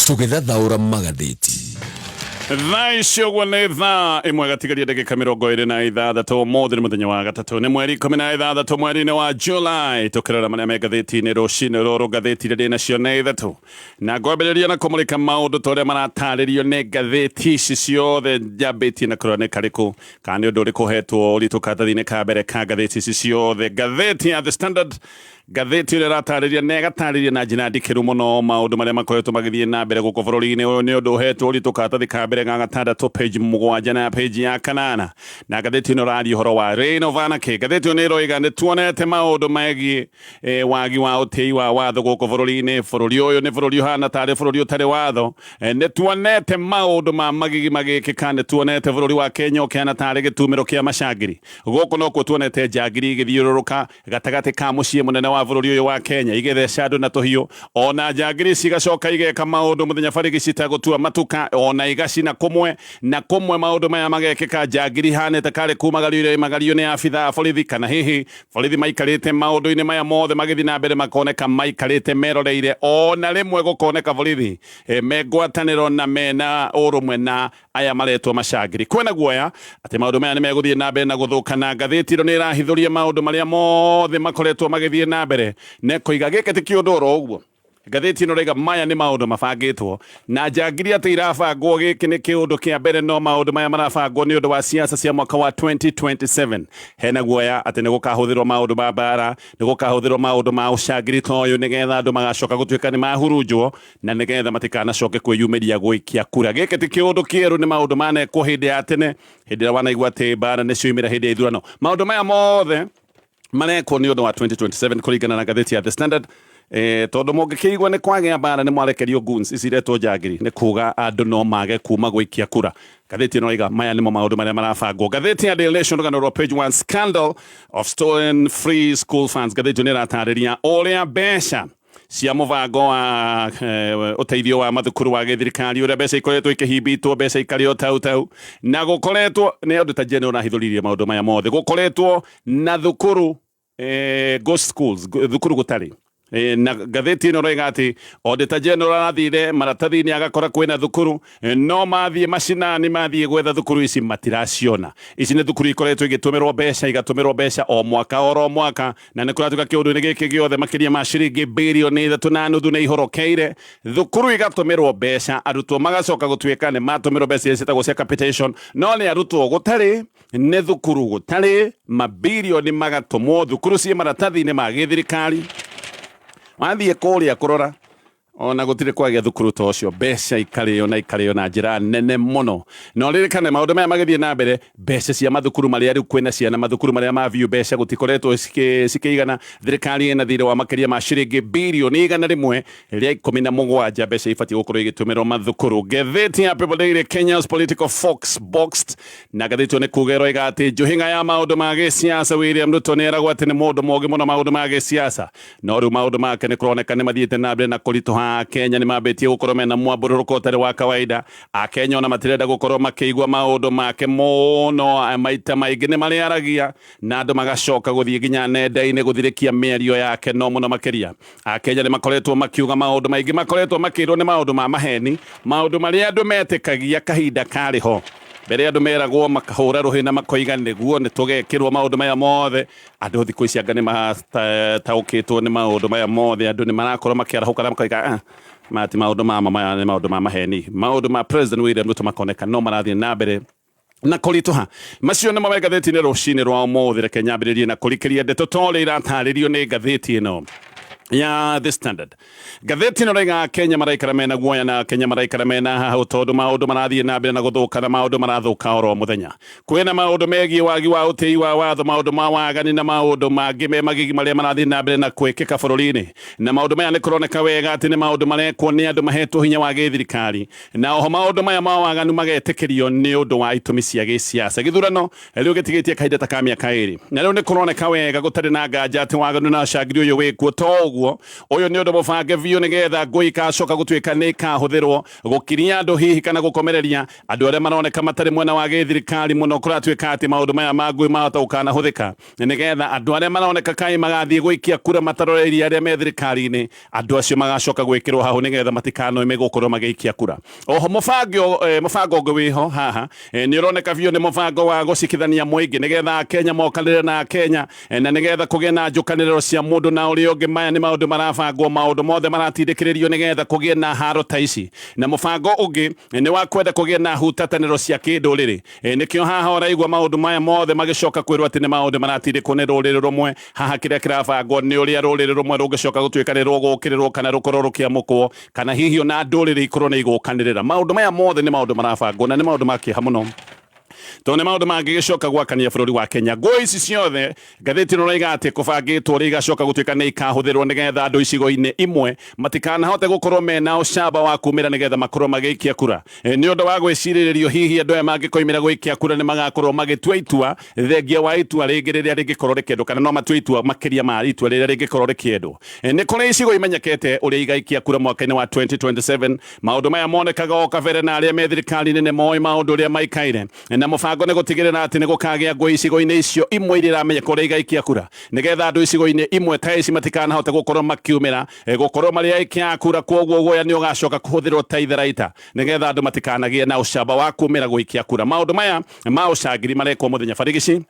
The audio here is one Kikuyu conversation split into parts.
Tũgĩthathaũra magathĩti. Thaa ici ũguo nĩ thaa ĩmwe gatigaria ndagĩka 26. Ũmũthĩ nĩ mũthenya wa gatatũ, nĩ mweri 16 mweri-inĩ wa July. Tũkĩrora marĩa me ngathĩti-inĩ rũcinĩ rũrũ, ngathĩti iria ndĩ nacio nĩ ithatũ, na ngwambĩrĩria na kũmũrĩka maũndũ ta ũrĩa maratarĩrio nĩ ngathĩti ici ciothe. Njambĩtie na kũrora nĩ karĩkũ kana nĩ ũndũ ũrĩkũ ũhetwo ũritũ karatathi-inĩ ka mbere ka ngathĩti ici ciothe. Ngathĩti ya The Standard, ngathĩti ĩrĩa ĩratarĩria na ĩgatarĩria na njĩra ndikĩru mũno maũndũ marĩa makoretwo magĩthiĩ na mbere gũkũ bũrũri-inĩ ũyũ, nĩ ũndũ ũhetwo ũritũ karatathi ka mbere ga gatandatũ, page 7 na page ya 8. Na ngathĩti ĩno ĩraria ũhoro wa reign of anarchy. Ngathĩti ĩyo nĩ ĩroiga nĩ tuonete maũndũ megiĩ wagi wa ũtĩi wa watho gũkũ bũrũri-inĩ. Bũrũri ũyũ nĩ bũrũri ũhana tarĩ bũrũri ũtarĩ watho. Nĩ tuonete maũndũ ma magigi magĩkĩka. Nĩ tuonete bũrũri wa Kenya ũkĩhana tarĩ gĩtumĩro kĩa macangiri. Gũkũ nokuo tuonete njangiri igĩthiũrũrũka gatagatĩ ka mũciĩ mũnene wa bũrũri ũyũ wa Kenya igĩtheca andũ na tũhiũ. Ona njangiri cigacoka igeka maũndũ mũthenya barigicita gũtua matuka, ona igacina kũmwe na kũmwe. Maũndũ maya magekĩka njangiri ihanĩte karĩ kumagario iremagario nĩ abithaa a borithi, kana hihi borithi maikarĩte maũndũ-inĩ maya mothe magĩthiĩ na mbere makoneka maikarĩte meroreire. Ona rĩmwe gũkoneka borithi me ngwatanĩro na mena ũrũmwe na aya maretwo macangiri. Kwĩna guoya atĩ maũndũ maya nĩ megũthiĩ na mbere na gũthũka, na ngathĩti ĩno nĩ ĩrahithũria maũndũ marĩa mothe makoretwo magĩthiĩ na mbere na ĩkoiga gĩkĩ ti kĩũndũ oro ũguo. Ngathĩti ĩno ĩroiga maya nĩ maũndũ mabangĩtwo na njangiri, atĩ irabangwo. Gĩkĩ nĩ kĩũndũ kĩa mbere, no maũndũ maya marabangwo nĩ ũndũ wa siasa cia mwaka wa 2027. Hena guoya atĩ nĩ gũkahũthĩrwo maũndũ ma mbara, nĩ gũkahũthĩrwo maũndũ ma ũcangiri ta ũyũ, nĩgetha andũ magacoka gũtuĩka nĩ mahurunjwo na nĩgetha matikanacoke kwĩyumĩria gũikia kura. Gĩkĩ ti kĩũndũ kĩerũ, nĩ maũndũ manekwo hĩndĩ ya tene, hĩndĩ ĩrĩa wanaigua atĩ mbara nĩ cioimĩra hĩndĩ ya ithurano. Maũndũ maya mothe marekwo nĩ ũndũ wa 2027 kũringana na ngathĩti ya The Standard. Tondũ mũngĩkĩigua nĩ kwagĩa mbara, nĩ mwarekerio goons ici iretwo njangiri, nĩ kuga andũ no mage kuma gũikia kura. Ngathĩti ĩno ĩroiga maya nĩmo maũndũ marĩa marabangwo. Ngathĩti ya Daily Nation, rũgano rwa page 1, scandal of stolen free school funds. Ngathĩti ĩyo nĩ ĩratarĩria ũrĩa mbeca cia mũbango wa ũteithio wa mathukuru wa gĩthirikari, ũrĩa mbeca ikoretwo ikĩhimbitwo, mbeca ikarĩo tau tau, na gũkoretwo nĩ andũ ta Jane ũrahithũririe maũndũ maya mothe. Gũkoretwo na thukuru ghost schools, thukuru gũtarĩ. Na ngathĩti ĩno ĩroiga atĩ Auditor General arathire maratathi-inĩ agakora kwĩna thukuru, no mathiĩ macinani, mathiĩ gwetha thukuru ici, matiraciona. Ici nĩ thukuru ikoretwo igĩtũmĩrwo mbeca, igatũmĩrwo mbeca o mwaka oro mwaka, na nĩ kũratuĩka kĩũndũ-inĩ gĩkĩ gĩothe makĩria ma ciringi birioni 3.5 nĩ ihorokeire. Thukuru igatũmĩrwo mbeca, arutwo magacoka gũtuĩka nĩ matũmĩrwo mbeca iria ciĩtagwo cia capitation, no nĩ arutwo gũtarĩ, nĩ thukuru gũtarĩ. Mabirioni magatũmwo, thukuru ciĩ maratathi-inĩ ma gĩthirikari, wathiĩ kũrĩa kũrora ona gũtirĩ kwagĩa thukuru ta ũcio. Mbeca ikarĩo na ikarĩo na njĩra nene mũno. Na ũririkane maũndũ maya magĩthiĩ na mbere, mbeca cia mathukuru marĩa rĩu kwĩna ciana, mathukuru marĩa ma biũ, mbeca gũtikoretwo cikĩigana. Thirikari ĩna thirĩ wa makĩria ma ciringi birioni 117, mbeca ibatiĩ gũkorwo igĩtũmĩrwo mathukuru. Ngathĩti ya People Daily, Kenya's political fox boxed. Na ngathĩti ĩyo nĩ kuga ĩroiga atĩ njũhĩga ya maũndũ ma gĩsiasa William Ruto nĩ eragwo atĩ nĩ mũndũ mũgĩ mũno maũndũ ma gĩsiasa, no rĩu maũndũ make nĩ kũroneka nĩ mathiĩte na mbere na kũritũha. Akenya nĩ mambĩtie gũkorwo mena mwambũrũrũko ũtarĩ wa kawaida. Akenya ona matirenda gũkorwo makĩigua maũndũ make mũno. Maita maingĩ nĩ marĩaragia na andũ magacoka gũthiĩ nginya nenda-inĩ gũthirĩkia mĩario yake. No mũno makĩria Akenya nĩ makoretwo makiuga maũndũ maingĩ, makoretwo makĩrwo nĩ maũndũ ma maheni, maũndũ marĩa andũ metĩkagia kahinda karĩ ho mbere. Andũ meragwo makahũra rũhĩ na makoiga nĩguo nĩ tũgekĩrwo maũndũ maya mothe. Andũ thikũ ici anga nĩ mataũkĩtwo nĩ maũndũ maya mothe. Andũ nĩ marakorwo makĩarahũka na makoiga, "Ah, maya ti maũndũ ma ma, maya nĩ maũndũ ma maheni." Maũndũ ma President William Ruto makoneka no marathiĩ na mbere na kũritũha. Macio nĩmo me ngathĩti-inĩ rũcinĩ rwa ũmũthĩ. Reke nyambĩrĩrie na kũrikĩria ndeto ta ũrĩa iratarĩrio nĩ ngathĩti ĩno ya The Standard. Ngathĩti ĩno ĩroiga Kenya maraikara mena guoya na Kenya maraikara mena hahũ, tondũ maũndũ marathiĩ na mbere na gũthũka, na maũndũ marathũka oro mũthenya. Kwĩna maũndũ megiĩ wagi wa ũtĩi wa watho, maũndũ ma wagani na maũndũ mangĩ me magigi marĩa marathiĩ na mbere na kwĩkĩka bũrũri-inĩ. Na maũndũ maya nĩ kũroneka wega atĩ nĩ maũndũ marekwo nĩ andũ mahetwo hinya wa gĩthirikari, na oho maũndũ maya ma waganu magetĩkĩrio nĩ ũndũ wa itũmi cia gĩsiasa. Gĩthurano rĩu gĩtigĩtie kahinda ta ka mĩaka 2, na rĩu nĩ kũroneka wega gũtarĩ na nganja atĩ waganu na ũcangiri ũyũ wĩkuo to ũguo. Ũguo ũyũ nĩ ũndũ mũbange biũ nĩgetha ngũĩ ikacoka gũtuĩka nĩ ikahũthĩrwo gũkiria andũ hihi kana gũkomereria andũ arĩa maroneka matarĩ mwena wa gĩthirikari mũno. Kũratuĩka atĩ maũndũ maya ma ngũĩ mahota gũkanahũthĩka nĩgetha andũ arĩa maroneka kaĩ magathiĩ gũikia kura mataroreirie arĩa me thirikari-inĩ, andũ acio magacoka gwĩkĩrwo hau nĩgetha matikanoime gũkorwo magĩikia kura. Oho mũbango ũngĩ wĩho haha nĩ ũroneka biũ nĩ mũbango wa gũcikithania mũingĩ nĩgetha Akenya mokanĩre na Akenya na nĩgetha kũgĩe na njũkanĩrĩro cia mũndũ na ũrĩa ũngĩ. Maya nĩ maũndũ marabangwo, maũndũ mothe maratindĩkĩrĩrio nĩgetha kũgĩe na haro ta ici. Na mũbango ũngĩ nĩ wa kwenda kũgĩe na hutatanĩro cia kĩndũrĩrĩ. Nĩkĩo haha ũraigua maũndũ maya mothe magĩcoka kwĩrwo atĩ nĩ maũndũ maratindĩkwo nĩ rũrĩrĩ rũmwe. Haha kĩrĩa kĩrabangwo nĩ ũrĩa rũrĩrĩ rũmwe rũngĩcoka gũtuĩka nĩ rũgũkĩrĩrwo kana rũkorwo rũkĩamũkwo, kana hihi ona ndũrĩrĩ ikorwo nĩ igũkanĩrĩra. Maũndũ maya mothe nĩ maũndũ marabangwo na nĩ maũndũ ma kĩeha mũno, tondũ nĩ maũndũ mangĩgĩcoka gwakania bũrũri wa Kenya. Ngũĩ ici ciothe, ngathĩti ĩno ĩroiga atĩ kũbangĩtwo ũrĩa igacoka gũtuĩka nĩ ikahũthĩrwo nĩgetha andũ icigo-inĩ imwe matikanahote gũkorwo mena ũcamba wa kumĩra nĩgetha makorwo magĩikia kura, nĩ ũndũ wa gwĩcirĩrĩrio hihi andũ aya mangĩkoimĩra gũikia kura nĩ magakorwo magĩtua itua thengia wa itua rĩngĩ rĩrĩa rĩngĩkorwo rĩkĩendwo, kana no matue itua makĩria ma itua rĩrĩa rĩngĩkorwo rĩkĩendwo. Nĩ kũrĩ icigo imenyekete ũrĩa igaikia kura mwaka-inĩ wa 2027. Maũndũ maya monekaga o kabere na arĩa me thirikari-inĩ nĩ moĩ maũndũ ũrĩa maikaire, na mũbango nĩ gũtigĩrĩra atĩ nĩ gũkagĩa ngũĩ icigo-inĩ icio imwe iria iramenyeka ũrĩa igaikia kura, nĩgetha andũ icigo-inĩ imwe ta ici matikanahote gũkorwo makiumĩra gũkorwo marĩ aikia a kura. Kwoguo guoya nĩ ũgacoka kũhũthĩrwo ta itharaita nĩgetha andũ matikanagĩe na ũcamba wa kumĩra gũikia kura. Maũndũ maya ma ũcangiri marekwo mũthenya barigici.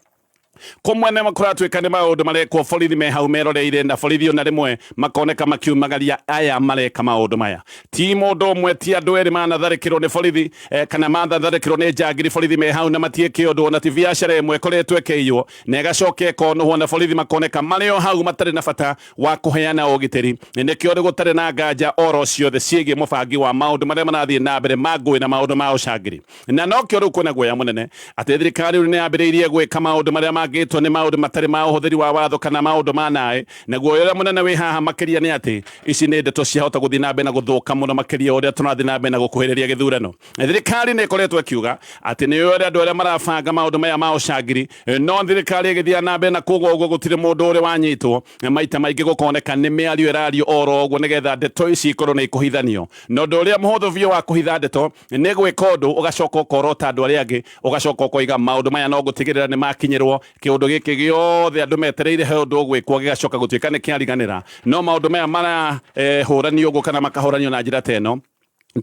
Kũmwe nĩ kũratuĩka nĩ maũndũ marekwo borithi me hau meroreire, na borithi ona rĩmwe makoneka makiumagaria aya mareka maũndũ maya. Ti mũndũ ũmwe, ti andũ erĩ manatharĩkĩrwo nĩ borithi kana manatharĩkĩrwo nĩ njangiri borithi me hau na matiĩke ũndũ. Ona ti biacara ĩmwe ĩkoretwo ĩkĩiywo na ĩgacoka ĩkonũhwo na borithi makoneka marĩ o hau matarĩ na bata wa kũheana ũgitĩri. Nĩkĩo rĩ gũtarĩ na nganja oro ciothe ciĩgiĩ mũbangi wa maũndũ marĩa marathiĩ na mbere ma ngũĩ na maũndũ ma ũcangiri. Na nokĩo rĩu kwĩna guoya mũnene atĩ thirikari rĩu nĩ yambĩrĩirie gwĩka maũndũ marĩa mangĩtwo nĩ maũndũ matarĩ ma ũhũthĩri wa watho kana maũndũ ma naĩ. Na guoya ũrĩa mũnene wĩ haha makĩria nĩ atĩ ici nĩ ndeto ciahota gũthiĩ na mbere na gũthũka mũno makĩria ũrĩa tũrathiĩ na mbere na gũkuhĩrĩria gĩthurano. Thirikari nĩ ĩkoretwo ĩkiuga atĩ nĩ ũrĩa andũ arĩa marabanga maũndũ maya ma ũcangiri, no thirikari ĩgĩthiĩ na mbere na kuga ũguo gũtirĩ mũndũ ũrĩ wanyitwo. Maita maingĩ gũkoneka nĩ mĩario ĩrario oro ũguo nĩgetha ndeto ici ikorwo nĩ ikũhithanio. Na ũndũ ũrĩa mũhũthũ biũ wa kũhitha ndeto nĩ gwĩka ũndũ ũgacoka ũkorota andũ arĩa angĩ, ũgacoka ũkoiga maũndũ maya no gũtigĩrĩra nĩ makinyĩrwo. Kĩũndũ gĩkĩ gĩothe andũ metereire he ũndũ ũgwĩkwo gĩgacoka gũtuĩka nĩ kĩariganĩra. No maũndũ maya marahũranio ũguo kana makahũranio na njĩra ta ĩno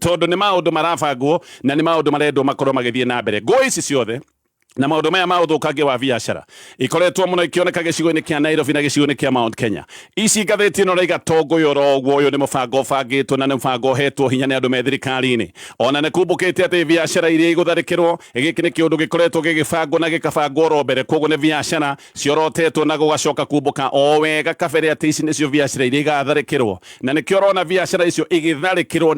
tondũ nĩ maũndũ marabangwo na nĩ maũndũ marendwo makorwo magĩthiĩ na mbere. Ngũĩ ici ciothe na maũndũ maya ma ũthũkangia wa biacara ikoretwo mũno ikĩoneka gĩcigo-inĩ kĩa Nairobi na gĩcigo-inĩ kĩa Mount Kenya. Ici ngathĩti ĩno raiga tongũyũ oro ũguo, ũyũ nĩ mũbango ũbangĩtwo na nĩ mũbango ũhetwo hinya nĩ andũ me thirikari-inĩ. Ona nĩ kumbũkĩte atĩ biacara iria igũtharĩkĩrwo, gĩkĩ nĩ kĩũndũ gĩkoretwo gĩgĩbangwo na gĩkabangwo oro mbere. Koguo nĩ biacara ciorotetwo na gũgacoka kumbũka o wega kabere atĩ ici nĩcio biacara iria igatharĩkĩrwo, na nĩkĩo ũrona biacara icio igĩtharĩkĩrwo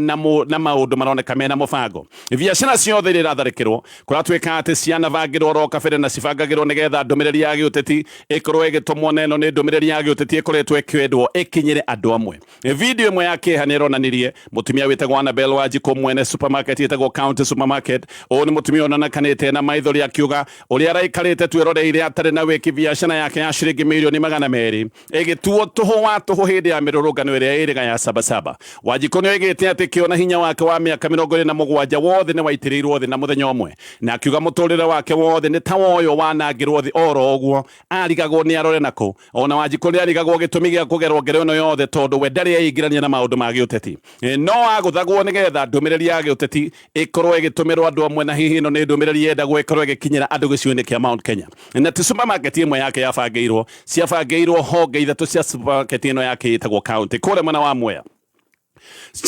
na maũndũ maroneka mena mũbango. Biacara ciothe iria iratharĩkĩrwo kũratuĩka atĩ cianabangĩrwo oro kabere na cibangagĩrwo nĩgetha ndũmĩrĩri ya gĩũteti ĩkorwo ĩgĩtũmwo, na ĩno nĩ ndũmĩrĩri ya gĩũteti ĩkoretwo ĩkĩendwo ĩkinyĩre andũ amwe. Video ĩmwe ya kĩeha nĩ ĩronanirie mũtumia wĩtagwo Annabel Wanjikũ, mwene supermarket ĩtagwo County Supermarket. Ũyũ nĩ mũtumia onanekanĩte na maithori akiuga ũrĩa araikarĩte tu eroreire atarĩ na wĩki biacara yake ya ciringi mirioni 200 ĩgĩtuo tũhũ wa tũhũ hĩndĩ ya mĩrũrũngano ĩrĩa ĩrĩga ya Sabasaba. Wanjikũ nĩ oigĩte atĩ kĩo na hinya wake wa mĩaka 27 wothe nĩ waitĩrĩirwo thĩ na mũthenya ũmwe, na akiuga mũtũrĩre wake wothe nĩ ta woyo wanangĩrwo thĩ oro ũguo. Arigagwo nĩ arore nakũ. Ona Wanjikũ nĩ arigagwo gĩtũmi gĩa kũgerwo ngero ĩno yothe tondũ we ndarĩ eingĩrania na maũndũ ma gĩũteti. No agũthagwo nĩgetha ndũmĩrĩri ya gĩũteti ĩkorwo ĩgĩtũmĩrwo andũ amwe, na hihi ĩno nĩ ndũmĩrĩri yendagwo ĩkorwo ĩgĩkinyĩra andũ gĩcigo-inĩ kĩa Mount Kenya. Na ti supermarket ĩmwe yake yabangĩirwo, ciabangĩirwo honge ithatũ cia supermarket ĩno yake ĩtagwo County kũrĩa mwena wa Mwea.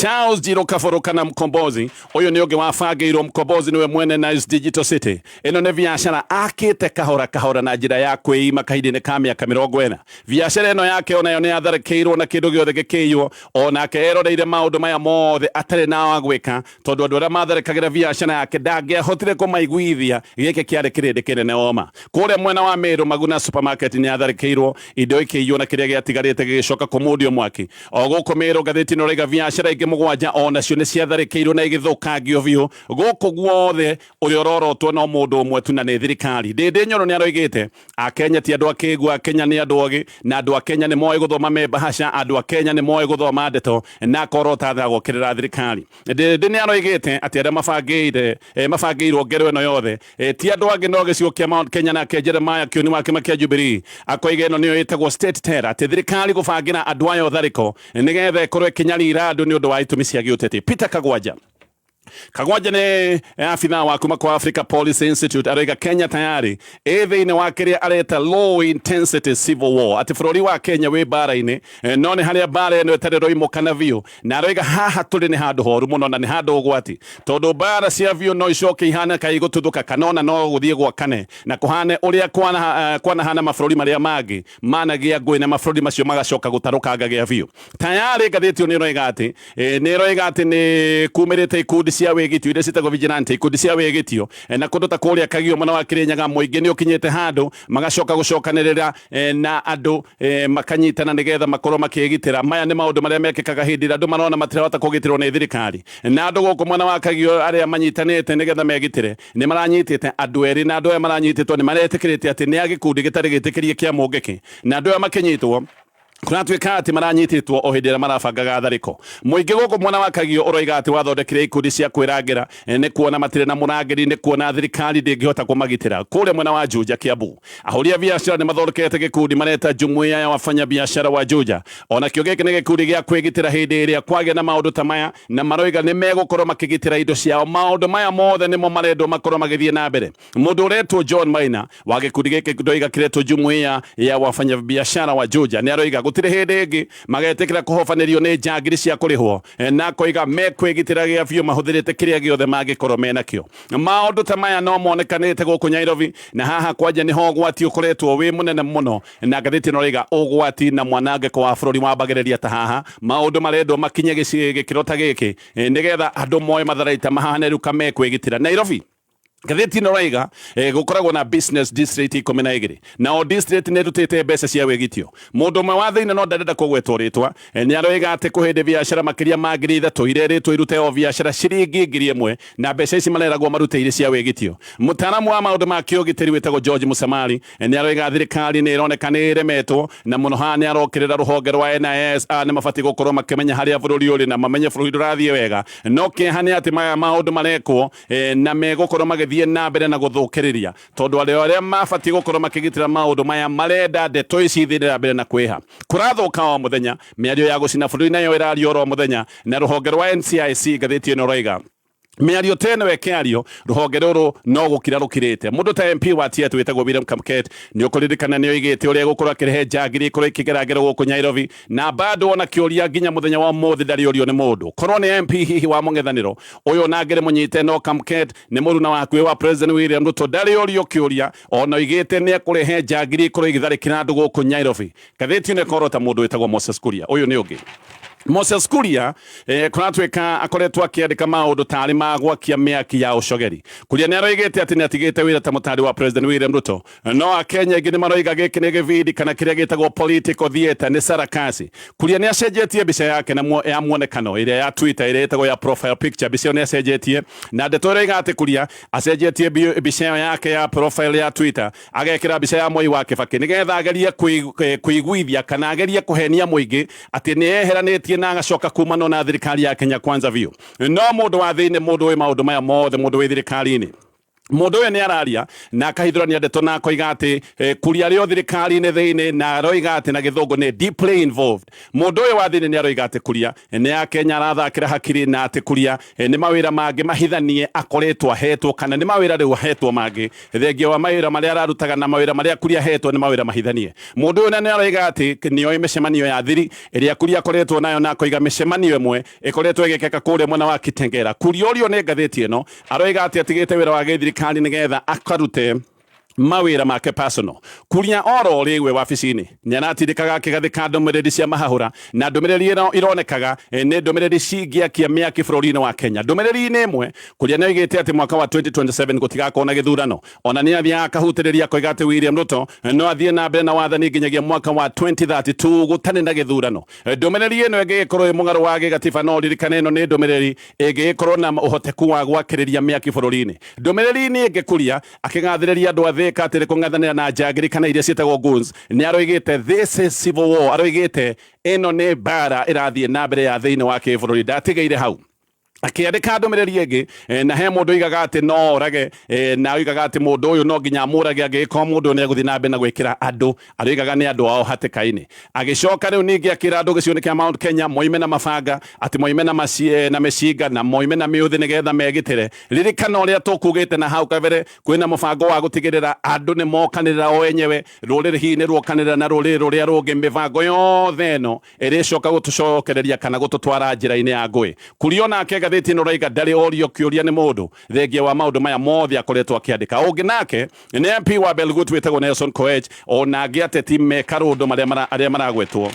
Charles Njirũ Kabũrũ kana Mkombozi, ũyũ nĩ ũngĩ wabangĩirwo. Mkombozi nĩwe mwene Nice Digital City. Ĩno nĩ biacara akĩte kahora kahora na njĩra ya kwĩima kahinda-inĩ ka mĩaka 40. Biacara ĩno yake onayo nĩ yatharĩkĩirwo na kĩndũ gĩothe gĩkĩiywo. Onake eroreire maũndũ maya mothe atarĩ na wa gwĩka, tondũ andũ arĩa matharĩkagĩra biacara yake ndangĩahotire kũmaiguithia. Gĩkĩ kĩarĩ kĩrĩndĩ kĩnene oma. Kũrĩa mwena wa Meru, Maguna Supermarket nĩ yatharĩkĩirwo, indo ikĩiywo na kĩrĩa gĩatigarĩte gĩgĩcoka kũmundio mwaki. O gũkũ Meru, ngathĩti ĩno ĩrauga biacara Biacara ingĩ mũgwanja onacio nĩ ciatharĩkĩirwo na igĩthũkangio biũ. Gũkũ guothe ũrĩa ũrorotwo no mũndũ ũmwe tu na nĩ thirikari. Ndĩndĩ Nyoro nĩ aroigĩte Akenya ti andũ akĩgu, Akenya nĩ andũ ogĩ, na andũ a Kenya nĩ moĩ gũthoma me bahasha, andũ a Kenya nĩ moĩ gũthoma ndeto, na akorota tha gũkĩrĩra thirikari. Ndĩndĩ nĩ aroigĩte atĩ arĩa mabangĩire mabangĩirwo ngero ĩno yothe ti andũ angĩ no gĩcigo kĩa Mount Kenya. Nake Jeremiah Kioni wa kĩama kĩa Jubilee akoiga ĩno nĩyo ĩtagwo state terror, atĩ thirikari gũbangĩra andũ ayo tharĩko nĩgetha ĩkorwo ĩkĩnyarira andũ nĩ ũndũ wa itũmi cia gĩũteti. Peter Kagwanja Kagwanja nĩ abithaa wa kuma kwa Africa Policy Institute, aroiga Kenya tayari ĩ thĩinĩ wa kĩrĩa areta low intensity civil war, atĩ bũrũri wa Kenya wĩ mbara-inĩ, no nĩ harĩa mbara ĩno ĩtarĩ roimũkana biũ, na aroiga haha tũrĩ nĩ handũ horu mũno na nĩ handũ ũgwati, tondũ mbara cia biũ no icoke ihane ka igũtuthũka kana ona no gũthiĩ gwakane na kũhane ũrĩa kwanahana mabũrũri marĩa mangĩ managĩa ngũĩ na mabũrũri macio magacoka gũtarũkanga gĩa biũ. Tayarĩ ngathĩti ĩyo nĩ ĩroiga atĩ nĩ ĩroiga atĩ nĩ kumĩrĩte ikundi cia wĩgitio iria ciĩtagwo vigilante, ikundi cia wĩgitio, na kũndũ ta kũrĩa Kagio mwena wa Kĩrĩnyaga mũingĩ nĩ ũkinyĩte handũ magacoka gũcokanĩrĩra na andũ makanyitana nĩgetha makorwo makĩgitĩra. Maya nĩ maũndũ marĩa mekĩkaga hĩndĩ ĩrĩa andũ marona matirahota kũgitĩrwo nĩ thirikari, na andũ gũkũ mwena wa Kagio arĩa manyitanĩte nĩgetha megitĩre nĩ maranyitĩte andũ erĩ, na andũ aya maranyitĩtwo nĩ maretĩkĩrĩte atĩ nĩ a gĩkundi gĩtarĩ gĩtĩkĩrie kĩa Mũngĩkĩ, na andũ aya makĩnyitwo kũratuĩka atĩ maranyitĩtwo o hĩndĩ ĩrĩa marabangaga tharĩko. Mũingĩ gũkũ mwena wa Kagio ũroiga atĩ wathondekire ikundi cia kwĩrangĩra nĩ kuona matirĩ na mũrangĩri, nĩ kuona thirikari ndĩngĩhota kũmagitĩra. Kũrĩa mwena wa Juja Kiambu, ahũri a biacara nĩ mathondekete gĩkundi mareta Jumuiya ya wafanya biashara wa Juja. Onakĩo gĩkĩ nĩ gĩkundi gĩa kwĩgitĩra hĩndĩ ĩrĩa kwagĩa na maũndũ ta maya, na maroiga nĩ megũkorwo makĩgitĩra indo ciao. Maũndũ maya mothe nĩmo marendwo makorwo magĩthiĩ na mbere. Mũndũ ũretwo John Maina wa gĩkundi gĩkĩ ndoiga kĩretwo Jumuiya ya wafanyabiashara wa Juja nĩ aroiga gũtirĩ hĩndĩ ĩngĩ magetĩkĩra kũhobanĩrio nĩ njangiri cia kũrĩhwo, na akoiga mekwĩgitĩra gĩa biũ mahũthĩrĩte kĩrĩa gĩothe mangĩkorwo menakĩo. Maũndũ ta maya no monekanĩte gũkũ Nairobi, na haha kwanja nĩho ũgwati ũkoretwo wĩ mũnene mũno, na ngathĩti ĩno ĩroiga ũgwati na mwanangĩko wa bũrũri wambagĩrĩria ta haha. Maũndũ marendwo makinye gĩkĩro ta gĩkĩ nĩgetha andũ moe matharaita mahane rĩu kamekwĩgitĩra. Nairobi, ngathĩti ĩno ĩroiga gũkoragwo na business district 12, na o district nĩ ĩrutĩte mbeca cia wĩgitio. Mũndũ ũmwe wa thĩinĩ no ndarenda kũgwetwo rĩtwa nĩ aroiga atĩ kwĩ hĩndĩ biacara makĩria ma 3000 irerĩtwo irute o biacara ciringi 1000, na mbeca ici mareragwo marute irĩ cia wĩgitio. Mũtaaramu wa maũndũ ma kĩũgitĩri wĩtagwo George Musamali nĩ aroiga thirikari nĩ ĩroneka nĩ ĩremetwo, na mũno haha nĩ arokĩrĩra rũhonge rwa NIS. Nĩ mabatiĩ gũkorwo makĩmenya harĩa bũrũri ũrĩ na mamenye bũrũri ndũrathiĩ wega, no kĩeha nĩ atĩ maya maũndũ marekwo na megũkorwo magĩthiĩ na mbere na gũthũkĩrĩria, tondũ arĩa arĩa mabatiĩ gũkorwo makĩgitĩra maũndũ maya marenda ndeto ici ithiĩ na mbere na kwĩha. Kũrathũka o mũthenya, mĩario ya gũcina bũrũri nayo ĩrario oro mũthenya, na rũhonge rwa NCIC ngathĩti ĩno ĩroiga mĩario ta ĩno ĩkĩario rũhonge rũrũ no gũkira rũkirĩte. Mũndũ ta MP wa Tieto wĩtagwo William Kamket nĩ ũkũririkana nĩ oigĩte ũrĩa egũkorwo akĩrehe njangiri ikorwo ikĩgera ngero gũkũ Nairobi, na bado ona kĩũria nginya mũthenya wa ũmũthĩ ndarĩ ũrio nĩ mũndũ. Korwo nĩ MP hihi wa mũng'ethanĩro ũyũ ona angĩrĩ mũnyite, no Kamket nĩ mũruna wa hakuhĩ wa President William Ruto, ndarĩ ũrio kĩũria ona oigĩte nĩ ekũrehe njangiri ikorwo igĩtharĩkĩra andũ gũkũ Nairobi. Ngathĩti ĩno ĩkorwo ta mũndũ wĩtagwo Moses Kuria. Ũyũ nĩ ũngĩ Moses Kuria kũratuĩka akoretwo akĩandĩka maũndũ tarĩ ma gwakia mĩaki ya ũcogeri. Kuria nĩ aroigĩte atĩ nĩ atigĩte wĩra ta mũtari wa President William Ruto, no Akenya aingĩ nĩ maroiga gĩkĩ nĩ gĩbindi kana kĩrĩa gĩtagwo political theatre, nĩ sarakasi. Kuria nĩ acenjetie mbica yake na ya muonekano ĩrĩa ya Twitter ĩrĩa ĩtagwo ya profile picture. Mbica ĩyo nĩ acenjetie, na ndeto ĩroiga atĩ Kuria acenjetie mbica ĩyo yake ya profile ya Twitter agekĩra mbica ya Mwai wa Kĩbakĩ nĩgetha agerie kũiguithia kana agerie kũhenia mũingĩ atĩ nĩ eheranĩtie na agacoka kumanwo na thirikari ya Kenya Kwanza biũ. No mũndũ wa thĩinĩ, mũndũ wĩ maũndũ maya mothe, mũndũ wĩ thirikari-inĩ, mũndũ ũyũ nĩ araria na akahithũrania ndeto na akoiga atĩ Kuria arĩ o thirikari-inĩ thĩinĩ, na aroiga atĩ na gĩthũngũ nĩ deeply involved. Mũndũ ũyũ wa thĩinĩ nĩ aroiga atĩ Kuria nĩ Akenya arathakĩra hakiri, na atĩ Kuria nĩ mawĩra mangĩ mahithanie akoretwo ahetwo, kana nĩ mawĩra rĩu ahetwo mangĩ thengia wa mawĩra marĩa ararutaga, na mawĩra marĩa Kuria ahetwo nĩ mawĩra mahithanie. Mũndũ ũyũ nĩ aroiga atĩ nĩoĩ mĩcemanio ya thiri ĩrĩa Kuria akoretwo nayo, na akoiga mĩcemanio ĩmwe ĩkoretwo ĩgĩkĩka kũrĩa mwena wa Kitengela. Kuria ũrio nĩ ngathĩti ĩno aroiga atĩ atigĩte wĩra wa gĩthirikari nĩgetha akarute Mawĩra make personal. Kuria oro rĩwe wabici-inĩ nĩ aratindĩkaga akĩgathĩka ndũmĩrĩri cia mahahũra, na ndũmĩrĩri ĩno ironekaga nĩ ndũmĩrĩri cingĩakia mĩaki bũrũri-inĩ wa Kenya. Ndũmĩrĩri-inĩ ĩmwe, Kuria nĩ oigĩte atĩ mwaka wa 2027 gũtigakorwo na gĩthurano. Ona nĩ athiaga akahutĩrĩria akoiga atĩ William Ruto no athiĩ na mbere na wathani nginyagia mwaka wa 2032 gũtarĩ na gĩthurano. Ndũmĩrĩri ĩno ĩngĩgĩkorwo ĩ mũgarũ wa gĩgatiba, no ririkane ĩno nĩ ndũmĩrĩri ĩngĩgĩkorwo na ũhoteku wa gwakĩrĩria mĩaki bũrũri-inĩ. Ndũmĩrĩri-inĩ ĩngĩ Kuria akĩgathĩrĩria andũ a Thĩka atĩ nĩ kũng'ethanĩra na njangiri kana iria ciĩtagwo goons, nĩ aroigĩte this is civil war, aroigĩte ĩno nĩ mbara ĩrathiĩ na mbere ya thĩinĩ wa kĩbũrũri. Ndatigĩire hau akĩandĩka ndũmĩrĩri ĩngĩ, na he mũndũ oigaga atĩ no orage, na oigaga atĩ mũndũ ũyũ no nginya amũrage angĩgĩkorwo mũndũ ũyũ nĩ egũthiĩ na mbere na gwĩkĩra andũ aroigaga nĩ andũ ao hatĩka-inĩ. Agĩcoka rĩu ningĩ akĩra andũ gĩcigo-inĩ kĩa Mount Kenya moime na mabanga, atĩ moime na na mĩcinga na moime na mĩũthĩ nĩgetha megitĩre. Ririkana ũrĩa tũkugĩte na hau kabere, kwĩna mũbango wa gũtigĩrĩra andũ nĩ mokanĩrĩra o enyewe, rũrĩrĩ hihi nĩ ruokanĩrĩra na rũrĩrĩ rũrĩa rũngĩ. Mĩbango yothe ĩno ĩrĩcoka gũtũcokereria kana gũtũtwara njĩra-inĩ ya ngũĩ. Kuria onake ngathĩti ĩno raiga ndarĩ orio kĩũria nĩ mũndũ thengia wa maũndũ maya mothe akoretwo akĩandĩka. Ũngĩ nake nĩ MP wa Belgut wĩtagwo Nelson Koech, ona angĩ ateti me karũndũ arĩa maragwetwo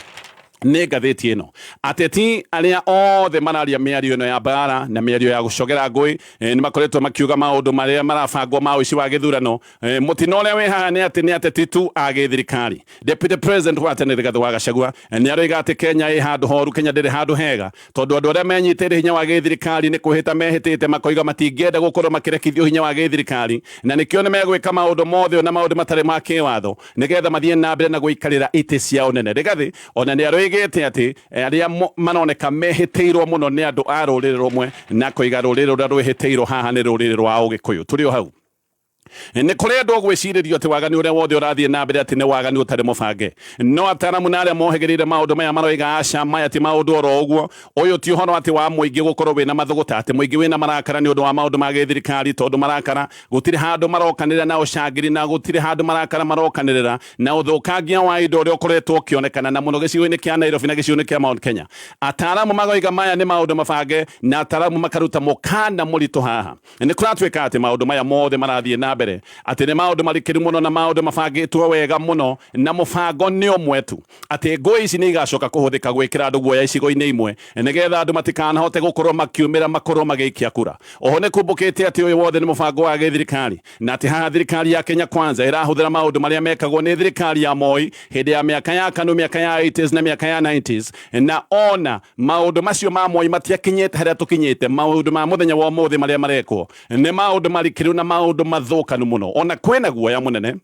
nĩ ngathĩti ĩno. Ateti arĩa othe mararia mĩario ĩno ya mbara na mĩario ya gũcogera ngũĩ, nĩ makoretwo makiuga maũndũ marĩa marabangwo ma ũici wa gĩthurano. Mũtino ũrĩa wĩ haha nĩ atĩ nĩ ateti tu a gĩthirikari. Deputy President wa tene Rigathĩ wa Gachagua nĩ aroiga atĩ Kenya ĩ handũ horu, Kenya ndĩrĩ handũ hega, tondũ andũ arĩa menyitĩire hinya wa gĩthirikari nĩ kwĩhĩta mehĩtĩte makoiga matingĩenda gũkorwo makĩrekithio hinya wa gĩthirikari, na nĩkĩo nĩ megwĩka maũndũ mothe na maũndũ matarĩ ma kĩwatho nĩgetha mathiĩ na mbere na gũikarĩra itĩ cia ũnene. Rigathĩ ona nĩ aroigĩte atĩ arĩa maroneka mehĩtĩirwo mũno nĩ andũ a rũrĩrĩ rũmwe, na koiga rũrĩrĩ rũrĩa rwĩhĩtĩirwo haha nĩ rũrĩrĩ rwa Ũgĩkũyũ. Tũrĩ o hau nĩ kũrĩ andũ gwĩcirĩrio atĩ waganu ũrĩa wothe ũrathiĩ na mbere atĩ nĩ waganu ũtarĩ mũbange, no ataramu na arĩa mohĩgĩrĩire maũndũ maya maroiga aca, maya ti maũndũ oro ũguo. Ũyũ ti ũhoro atĩ wa mũingĩ gũkorwo wĩna mathũgũta, atĩ mũingĩ wĩna marakara nĩ ũndũ wa maũndũ ma gĩthirikari, tondũ marakara gũtirĩ handũ marokanĩrĩra na ũcangĩri, na gũtirĩ handũ marakara marokanĩrĩra na ũthũkangia wa indo ũrĩa ũkoretwo ũkĩonekana na mũno gĩcigo-inĩ kĩa Nairobi na gĩcigo-inĩ kĩa Mount Kenya. Ataramu magoiga maya nĩ maũndũ mabange, na ataramu makaruta mũkana mũritũ haha. Nĩ kũratuĩka atĩ maũndũ maya mothe marathiĩ na mbere atĩ nĩ maũndũ marikĩru mũno na maũndũ mabangĩtwo wega mũno, na mũbango nĩ ũmwe tu, atĩ ngũĩ ici nĩ igacoka kũhũthĩka gwĩkĩra andũ guoya icigo-inĩ imwe nĩgetha andũ matikanahote gũkorwo makiumĩra makorwo magĩikia kura. Oho nĩ kumbũkĩte atĩ ũyũ wothe nĩ mũbango wa gĩthirikari, na atĩ haha thirikari ya Kenya Kwanza ĩrahũthĩra maũndũ marĩa mekagwo nĩ thirikari ya Moi hĩndĩ ya mĩaka ya KANU, mĩaka ya 80s na mĩaka ya 90s, na ona maũndũ macio ma Moi matiakinyĩte harĩa tũkinyĩte. Maũndũ ma mũthenya wa ũmũthĩ marĩa marekwo nĩ maũndũ marikĩru na maũndũ mathũkanu mũno. Ona kwĩna guoya mũnene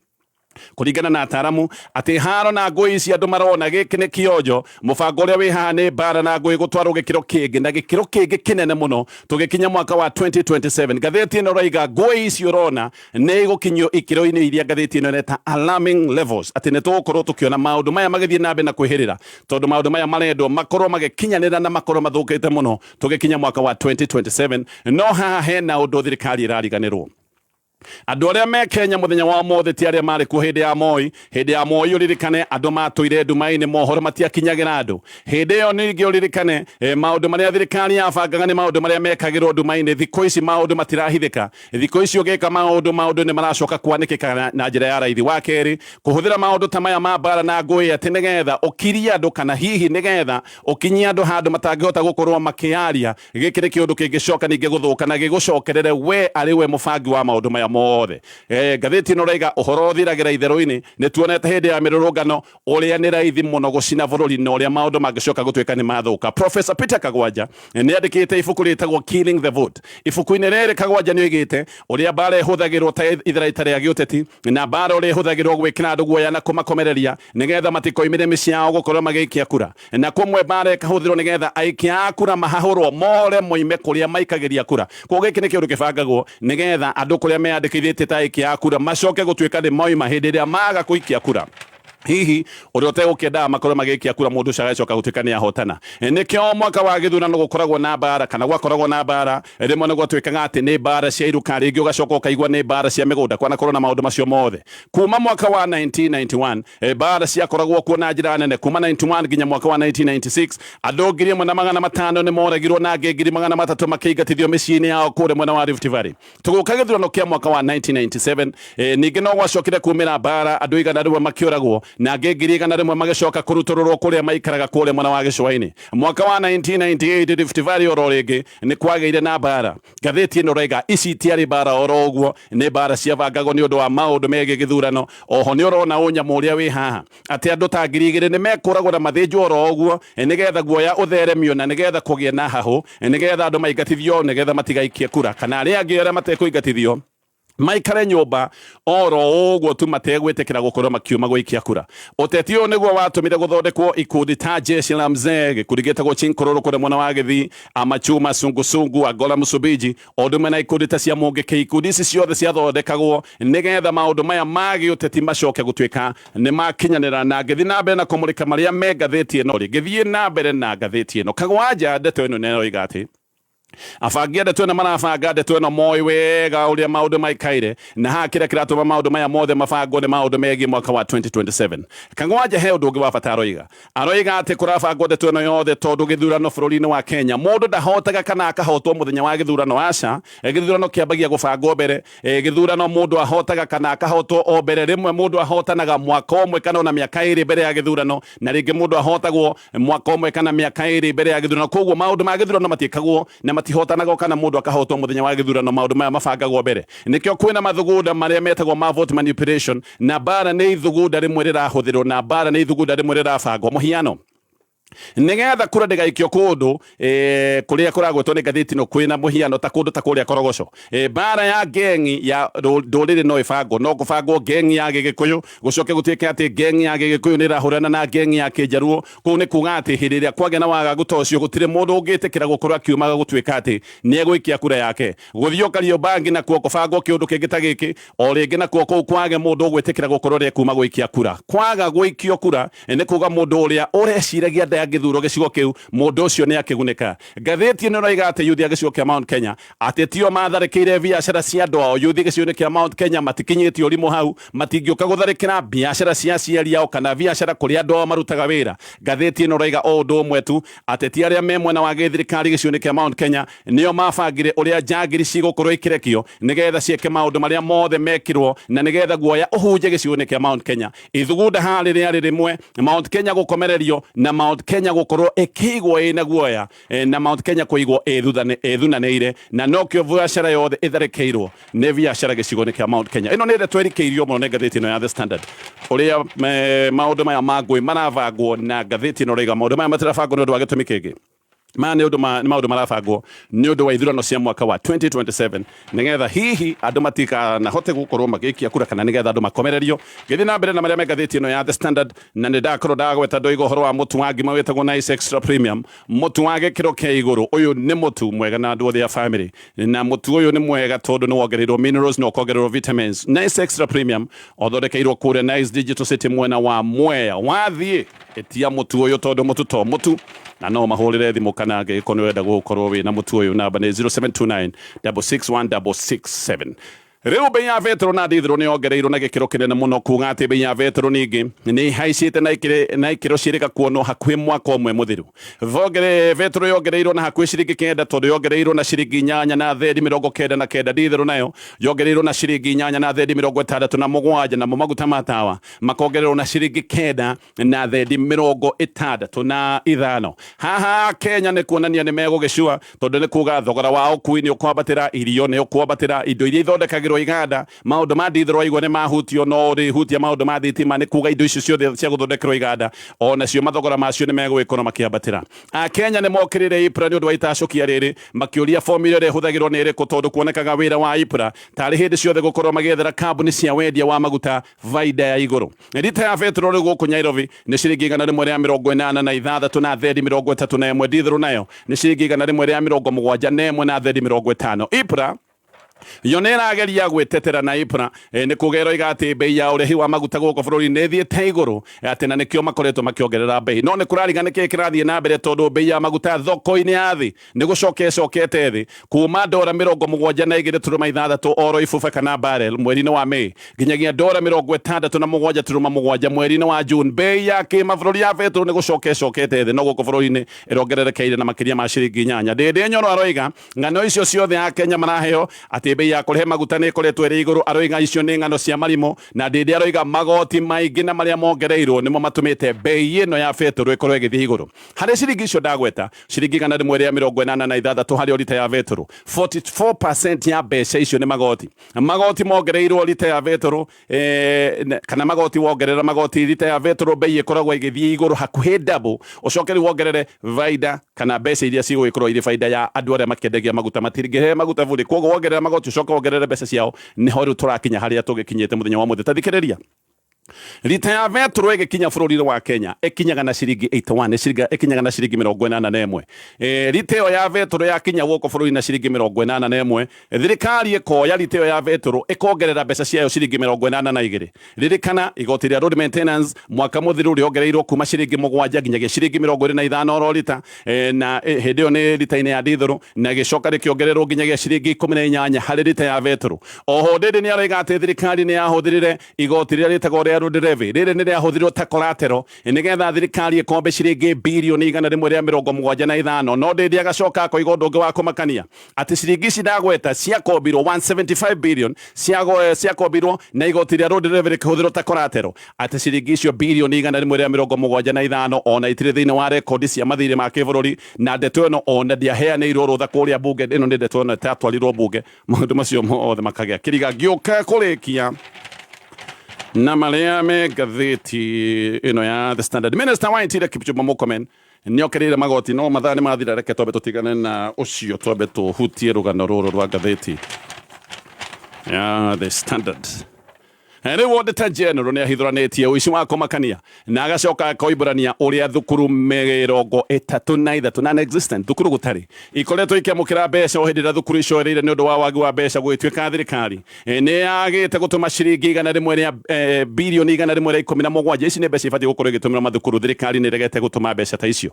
kũringana na ataramu atĩ haro na ngũĩ ici andũ marona gĩkĩ nĩ kĩonjo. Mũbango ũrĩa wĩ haha nĩ mbara na ngũĩ gũtwarwo gĩkĩro kĩngĩ na gĩkĩro kĩngĩ kĩnene mũno tũgĩkinya mwaka wa 2027. Ngathĩti ĩno ĩroiga ngũĩ ici ũrona nĩ igũkinyio ikĩro-inĩ iria ngathĩti ĩno ĩreta alarming levels, atĩ nĩ tũgũkorwo tũkĩona maũndũ maya magĩthiĩ na mbere na kwĩhĩrĩra, tondũ maũndũ maya marendwo makorwo magĩkinyanĩra na makorwo mathũkĩte mũno tũgĩkinya mwaka wa 2027. No haha hena ũndũ thirikari ĩrariganĩrwo. Andũ arĩa me Kenya mũthenya wa ũmũthĩ ti arĩa marĩ kuo hĩndĩ ya Moi. Hĩndĩ ya Moi ũririkane andũ matũire nduma-inĩ, mohoro matiakinyagĩra andũ. Hĩndĩ ĩyo ningĩ ũririkane maũndũ marĩa thirikari yabangaga nĩ maũndũ marĩa mekagĩrwo nduma-inĩ. Thikũ ici maũndũ matirahithĩka. Thikũ ici ũgĩka maũndũ, maũndũ nĩ maracoka kwanĩkĩka na njĩra ya raithi. Wa kerĩ, kũhũthĩra maũndũ ta maya ma mbara na ngũĩ atĩ nĩgetha ũkirie andũ kana hihi nĩgetha ũkinyie andũ handũ matangĩhota gũkorwo makĩaria, gĩkĩ nĩ kĩũndũ kĩngĩcoka ningĩ gũthũka na gĩgũcokerere we arĩ we mũbangi wa maũndũ maya mothe. Ngathĩti ĩno ĩraiga ũhoro ũthiragĩra itherũ-inĩ. Nĩ tuonete hĩndĩ ya mĩrũrũngano ũrĩa nĩ raithi mũno gũcina bũrũri na ũrĩa maũndũ mangĩcoka gũtuĩka nĩ mathũka. Professor Peter Kagwanja nĩ andĩkĩte ibuku rĩtagwo Killing the Vote. Ibuku-inĩ rĩrĩ Kagwanja nĩ oigĩte ũrĩa mbara ĩhũthagĩrwo ta itharaita rĩa gĩũteti, na mbara ũrĩa ĩhũthagĩrwo gwĩkĩra andũ guoya na kũmakomereria nĩgetha matikoimĩre mĩciĩ yao gũkorwo magĩikia kura, na kũmwe mbara ĩkahũthĩrwo nĩgetha aikia a kura mahahũrwo more moime kũrĩa maikagĩria kura. Koguo gĩkĩ nĩ kĩũndũ kĩbangagwo nĩgetha andũ kũrĩa meyandĩkithĩtie ta aikia a kura macoke gũtuĩka nĩ moima hĩndĩ ĩrĩa maga kũikia kura. Hihi ũrĩa ũtegũkĩendaga makorwo magĩikia kura, mũndũ ũcio agacoka gũtuĩka nĩ ahotana. Nĩkĩo mwaka wa gĩthurano gũkoragwo na mbara, kana gwakoragwo na mbara. Rĩmwe nĩ gwatuĩkaga atĩ nĩ mbara cia iruka, rĩngĩ ũgacoka ũkaigua nĩ mbara cia mĩgũnda. Kwanakorwo na maũndũ macio mothe kuma mwaka wa 1991. Mbara ciakoragwo kuo na njĩra nene kuma 91 nginya mwaka wa 1996. Andũ 1500 nĩ moragirwo na angĩ 300,000 makĩingatithio mĩciĩ-inĩ yao kũrĩa mwena wa Rift Valley. Tũgũka gĩthurano kĩa mwaka wa 1997, ningĩ no gwacokire kumĩra mbara, andũ 100 makĩũragwo na angĩ 100,000 magĩcoka kũrutũrũrwo kũrĩa maikaraga kũrĩa mwena wa gĩcũa-inĩ. Mwaka wa 1998, Rift Valley oro rĩngĩ nĩ kwagĩire na mbara. Ngathĩti ĩno raiga ici itiarĩ mbara oro ũguo, nĩ mbara ciabangagwo nĩ ũndũ wa maũndũ megiĩ gĩthurano. Oho nĩ ũrona ũnyamũ ũrĩa wĩ haha, atĩ andũ ta 2000 nĩ mekũragwo na mathĩnjwo oro ũguo, nĩgetha guoya ũtheremio na nĩgetha kũgĩe na hahũ, nĩgetha andũ maingatithio, nĩgetha matigaikie kura, kana arĩa angĩ arĩa matekũingatithio maikare nyũmba oro ũguo tu mategwĩtĩkĩra gũkorwo makiuma gũikia kura. Ũteti ũyũ nĩguo watũmire gũthondekwo ikundi ta Jeshi la Mzee, gĩkundi gĩtagwo Chinkororo kũrĩa mwena wa Gĩthii, Amachuma, Sungusungu, Angola, Msumbiji, o ũndũ ũmwe na ikundi ta cia Mũngĩkĩ. Ikundi ici ciothe ciathondekagwo nĩgetha maũndũ maya ma gĩũteti macoke gũtuĩka nĩ makinyanĩra. Na ngĩthiĩ na mbere na kũmũrĩka marĩa me ngathĩti ĩno rĩ, ngĩthiĩ na mbere na ngathĩti ĩno Kagwanja, ndeto ĩno nĩroiga atĩ abangi a ndeto ĩno marabanga ndeto ĩno moĩ wega ũrĩa maũndũ maikaire, na haha kĩrĩa kĩratũma maũndũ maya mothe mabangwo nĩ maũndũ megiĩ mwaka wa 2027. Kagwanja he ũndũ ũngĩ wa bata aroiga. Aroiga atĩ kũrabangwo ndeto ĩno yothe tondũ gĩthurano bũrũri-inĩ wa Kenya mũndũ ndahotaga kana akahotwo mũthenya wa gĩthurano. Aca, gĩthurano kĩambagia gũbangwo mbere. Gĩthurano mũndũ ahotaga kana akahotwo o mbere. Rĩmwe mũndũ ahotanaga mwaka ũmwe kana ona mĩaka 2 mbere ya gĩthurano, na rĩngĩ mũndũ ahotagwo mwaka ũmwe kana mĩaka 2 mbere ya gĩthurano. Koguo maũndũ ma gĩthurano matiĩkagwo na matihotanagwo kana mũndũ akahotwo mũthenya wa gĩthurano. Maũndũ maya mabangagwo mbere. Nĩkĩo kwĩna mathugunda marĩa metagwo ma vote manipulation, na mbara nĩ ithugunda rĩmwe rĩrahũthĩrwo, na mbara nĩ ithugunda rĩmwe rĩrabangwo. Mũhiano, nĩgetha kura ndĩgaikio kũndũ kũrĩa kũragwetwo nĩ ngathĩti ĩno, kwĩna mũhiano ta kũndũ ta kũrĩa Korogoco, mbara ya ngengi ya ndũrĩrĩ no ĩbangwo. No kũbangwo ngengi ya Gĩgĩkũyũ, gũcoke gũtuĩke atĩ ngengi ya Gĩgĩkũyũ nĩ ĩrahũrana na ngengi ya Kĩnjaruo. Kũu nĩ kuga atĩ hĩndĩ ĩrĩa kwagĩa na wagagu ta ũcio, gũtirĩ mũndũ ũngĩtĩkĩra gũkorwo akiumaga gũtuĩka atĩ nĩ egũikia kura yake. Gũthiĩ Kariobangi nakuo kũbangwo kĩũndũ kĩngĩ ta gĩkĩ o rĩngĩ, nakuo kũu kwage mũndũ ũgwĩtĩkĩra gũkorwo rĩ kuma gũikia kura. Kwaga gũikio kura nĩ kuga mũndũ ũrĩa ũreciragia ndangĩthurwo gĩcigo kĩu, mũndũ ũcio nĩ akĩgunĩka. Ngathĩti ĩno ĩroiga atĩ yuthi a gĩcigo kĩa Mount Kenya atĩ tio matharĩkĩire biacara cia andũ ao. Yuthi gĩcigo-inĩ kĩa Mount Kenya matikinyĩtie ũrimũ hau, matingĩũka gũtharĩkĩra biacara cia aciari ao kana biacara kũrĩa andũ ao marutaga wĩra. Ngathĩti ĩno ĩroiga o ũndũ ũmwe tu ateti arĩa me mwena wa gĩthirikari gĩcigo-inĩ kĩa Mount Kenya nĩo mabangire ũrĩa njangiri cigũkorwo ikĩrekio nĩgetha ciĩke maũndũ marĩa mothe mekirwo, na nĩgetha guoya ũhunje gĩcigo-inĩ kĩa Mount Kenya. Ithugunda haha rĩarĩ rĩmwe, Mount Kenya gũkomererio na Mount Kenya gũkorwo ĩkĩigwo ĩna guoya, na Mount Kenya kũigwo ĩthunanĩire, na nokĩo biacara yothe ĩtharĩkĩirwo nĩ biacara gĩcigo-inĩ kĩa Mount Kenya. Ĩno nĩ ndeto ĩrikĩirio mũno nĩ ngathĩti ĩno ya The Standard, ũrĩa maũndũ maya ma ngũĩ marabangwo. Na ngathĩti ĩno ĩroiga maũndũ maya matirabangwo nĩ ũndũ wa gĩtũmi kĩngĩ. Maya nĩ ũndũ nĩ maũndũ marabangwo nĩ ũndũ wa ithurano cia mwaka wa 2027, nĩgetha hihi andũ matikanahote gũkorwo magĩikia kura, kana nĩgetha andũ makomererio. Ngĩthiĩ na mbere na marĩa me ngathĩti ĩno ya The Standard, na nĩ ndakorwo ndagweta ndoiga ũhoro wa mũtu wa ngima wĩtagwo Nice Extra Premium, mũtu wa gĩkĩro kĩa igũrũ. Ũyũ nĩ mũtu mwega na andũ othe a family, na mũtu ũyũ nĩ mwega tondũ nĩ wongereirwo minerals na ũkongererwo vitamins. Nice Extra Premium ũthondekeirwo kũrĩa Nice Digital City mwena wa Mwea. Wathiĩ ĩtia mũtu ũyũ tondũ mũtu to mũtu, na no mahũrĩre thimũ kana angĩgĩkorwo nĩ ũrenda gũkorwo wĩna mũtu ũyũ, namba nĩ 0729 661 667. Rĩu bei ya betũrũ na ndithũrũ nĩ yongereirwo na gĩkĩro kĩnene mũno, kuga atĩ bei ya betũrũ ningĩ nĩ ihaicĩte na ikĩro ciĩrĩga kuonwo hakuhĩ mwaka ũmwe mũthiru. Betũrũ yongereirwo na hakuhĩ ciringi 9, tondũ yongereirwo na ciringi 8 na thendi 99. Ndithũrũ nayo yongereirwo na ciringi 8 na thendi 67, namo maguta ma tawa makongererwo na ciringi 9 na thendi 65. Haha Kenya nĩ kuonania nĩ megũgĩcua, tondũ nĩ kuga thogora wa ũkui nĩ ũkwambatĩra, irio nĩ ũkwambatĩra, indo iria ithondekagĩrwo iganda, maũndũ ma ndithũrũ waigua nĩ mahutio, no ũrĩhutia maũndũ ma thitima. Nĩ kuga indo icio ciothe cia gũthondekerwo iganda onacio mathogora macio nĩ megũgĩkorwo makĩambatĩra. Akenya nĩ mokĩrĩire EPRA nĩ ũndũ wa itacũkia rĩrĩ, makĩũria formula ĩrĩa ĩhũthagĩrwo nĩ ĩrĩkũ, tondũ kuonekaga wĩra wa EPRA tarĩ hĩndĩ ciothe gũkorwo magĩethera kambuni cia wendia wa maguta baida ya igũrũ. Rita ya betũrũ rĩu gũkũ Nairobi nĩ ciringi 186 na thendi 31. Ndithũrũ nayo nĩ ciringi 171 na thendi 50. EPRA Yo nä ĩrageria gwĩtetera na EPRA nĩ kuga ĩroiga atĩ bei ya ũrĩhi wa maguta gũkũ bũrũri-inĩ ĩthiĩte igũrũ, atĩ na nĩkĩo makoretwo makĩongerera bei. No nĩ kũrariga nĩkĩĩ kĩrathiĩ na mbere, tondũ bei ya maguta thoko-inĩ ya thĩ nĩ gũcoka ĩcokete thĩ kuma ndora 72.6 oro ibuba kana barrel mweri-inĩ wa May nginyagia ndora 67.7 mweri-inĩ wa June. Bei ya kĩmabũrũri ya betũrũ nĩ gũcoka ĩcokete thĩ, no gũkũ bũrũri-inĩ ĩrongererekeire na makĩria ma ciringi 8. Ndĩndĩ Nyoro aroiga ng'ano icio ciothe Akenya maraheo atĩ bei ya kũrehe maguta nĩ ĩkoretwo ĩrĩ igũrũ, aroiga icio nĩ ng'ano cia marimũ. Na Ndĩndĩ aroiga magoti maingĩ na marĩa mongereirwo nĩmo matũmĩte bei ĩno ya betũrũ ĩkorwo ĩgĩthiĩ igũrũ. Harĩ ciringi icio ndagweta, ciringi 186 harĩ o rita ya betũrũ, 44% ya mbeca icio nĩ magoti. Magoti mongereirwo rita ya betũrũ, kana magoti wongerera magoti rita ya betũrũ bei ĩkoragwo ĩgĩthiĩ igũrũ hakuhĩ double. Ũcoke rĩu wongerere baida kana mbeca iria cigũgĩkorwo irĩ baida ya andũ arĩa makĩendagia maguta, matingĩhe maguta bure. Koguo wongerera magoti ũcoke wongerere mbeca ciao, nĩho rĩu tũrakinya harĩa tũgĩkinyĩte mũthenya wa mũthĩ. Ta thikĩrĩria, rita ya betũrũ ĩgĩkinya bũrũri-inĩ wa Kenya ĩkinyaga na ciringi 81, ĩkinyaga na ciringi 81. Rita ĩyo ya betũrũ yakinya gũkũ bũrũri na ciringi 81, thirikari ĩkoya rita ĩyo ya betũrũ ĩkongerera mbeca ciayo ciringi 82. Ririkana igoti rĩa road maintenance mwaka mũthiru rĩongereirwo kuma ciringi 7 nginyagia ciringi 25 oro rita, na hĩndĩ ĩyo nĩ rita-inĩ ya ndithũrũ, na gĩcoka rĩkĩongererwo nginyagia ciringi 18 harĩ rita ya betũrũ. Oho Ndĩndĩ nĩ aroiga atĩ thirikari nĩ yahũthĩrire igoti rĩrĩa rĩtagwo rĩa road levy, rĩrĩ nĩ rĩahũthĩrirwo ta collateral nĩgetha thirikari ĩkombe ciringi birioni 175. No Ndĩndĩ agacoka akoiga ũndũ ũngĩ wa kũmakania, atĩ ciringi ici ndagweta ciakombirwo 175 billion ciakombirwo na igoti rĩa road levy rĩkĩhũthĩrwo ta collateral, atĩ ciringi icio birioni 175 ona itirĩ thĩinĩ wa rekondi cia mathirĩ ma kĩbũrũri, na ndeto ĩno ona ndĩaheanĩirwo rũtha kũrĩa bunge. Ĩno nĩ ndeto ĩno ĩtatwarirwo bunge. Maũndũ macio mothe makagĩa kĩriga. Ngĩũka kũrĩkia na marĩa me ngathĩti ĩno ya The Standard, Minister wa Interior Kipchumba Murkomen nĩongereire magoti, no mathaa nĩ mathira, reke twambe tũtigane na ũcio, twambe tũhutie rũgano rũrũ rwa ngathĩti ya The Standard. Rĩu Auditor General nĩ ahithũranĩtie ũici wa kũmakania na agacoka akoimbũrania ũrĩa thukuru 33 non-existent, thukuru gũtarĩ, ikoretwo ikĩamũkĩra mbeca o hĩndĩ ĩrĩa thukuru icoereire nĩ ũndũ wa wagi wa mbeca. Gũgĩtuĩka thirikari nĩ yagĩte gũtũma ciringi 100 rĩa birioni 117. Ici nĩ mbeca ibatiĩ gũkorwo igĩtũmĩrwo mathukuru, thirikari nĩ ĩregete gũtũma mbeca ta icio.